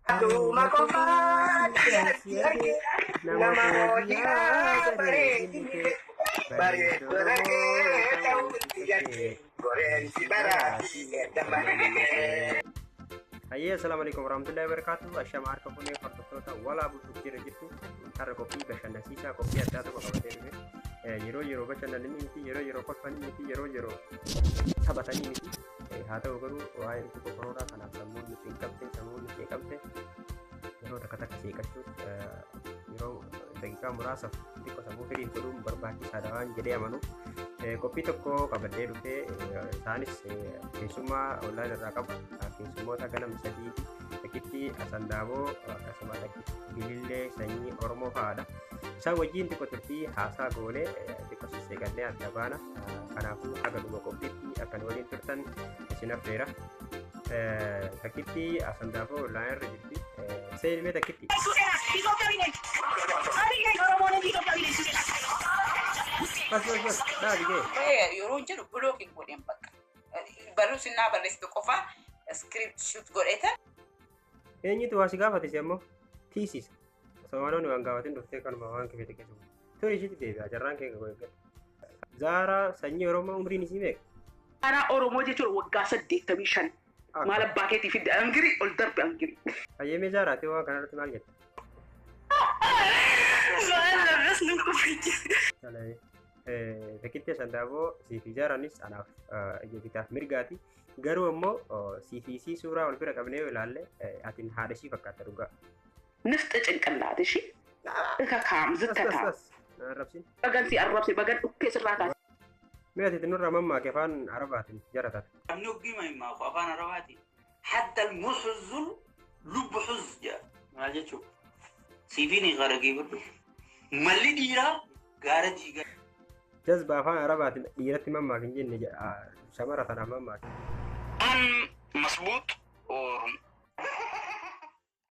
Aduma qofaatti si arge nama hojii bareedine bareedduu argee ta'uu itti jette goreensi baraati edda. Hayyee, assalaamu alaikum warahmatullahi wabarakatuh. Ashama, harka fuunee hordoftoota walaa bultuuf jira jirtu. Har'a qophii bashannansiisaa, qophii addaa tokko qabatee dhufe. Yeroo yeroo bashannananii miti, yeroo yeroo kolfanii miti, yeroo yeroo taphatanii miti. Haa ta'u garuu waa'ee dhukkuba koronaa kanaaf sammuun nuti hin qabde, sammuun nuti qabde yeroo takka takka seeqachuun, yeroo daqiiqaa muraasaaf xiqqoo sammuu firii godhuun barbaachisaadha waan jedhee amanuuf qophii tokko qabadhee dhufee. Isaanis keessummaa online irraa qabu, keessummoota ganama sadiiti. Takkitti Asandaaboo, akkasuma takkitti Bilillee Sanyii Oromoo fa'aadha. Isaan wajjin xiqqoo turtii haasaa goonee xiqqoo sisseeqannee adda baana. Kanaafuu haga dhuma qophiitti akka nu waliin turtan isin affeera. Takkitti Asandaaboo online irra jirti. Seenimee takkitti. Bas bas bas, dhaabi ga'e. Yeroo jedhu block hin godhin bakka. Barruu sinnaa barreessitu qofa screenshot godhetan. Eenyutu waa si gaafate? Si ammoo tiisisa. Osoo waan waan gaafatin dhuftee kanuma waan kifete keessa buute. Turi, ishiitti deebi'a, carraan kee qabu eeggatu. Zaaraa Sanyii Oromoo umriin isii meeqa? Zaaraa Oromoo jechuun waggaa 85. Maal abbaa keetii fidde angirii ol darbe angirii. Hayyemee, Zaaraati waan kanarratti maal jetta? Maal nu kufachiisa. Takkitti Sandaaboo, siifi Zaaraanis anaaf ija bitaaf mirgaati. Garuu ammoo siifi isii suuraa wal bira qabnee yoo ilaalle, atin haadha ishii fakkaata dhugaa. ንፍጥ ጭንቅላት እሺ እከካም ዝተታ Bas, na arrabsin. Bagan si arrabse, bagan dhukkee sirraa kaase. Mee ati nurraa mammaake afaan Arabaatiin jara taate. Namni hoggii himaa afaan Arabaati. Hatta al-muhzul lubbu huz jedha. Maal jechuudha? Siifiin hin qaraqee godhu. Malli dhiiraa gaara diigaa. Jazba, afaan Arabaatiin dhiiratti mammaake hin jenne, shamara tanaaf mammaake. An masbuut or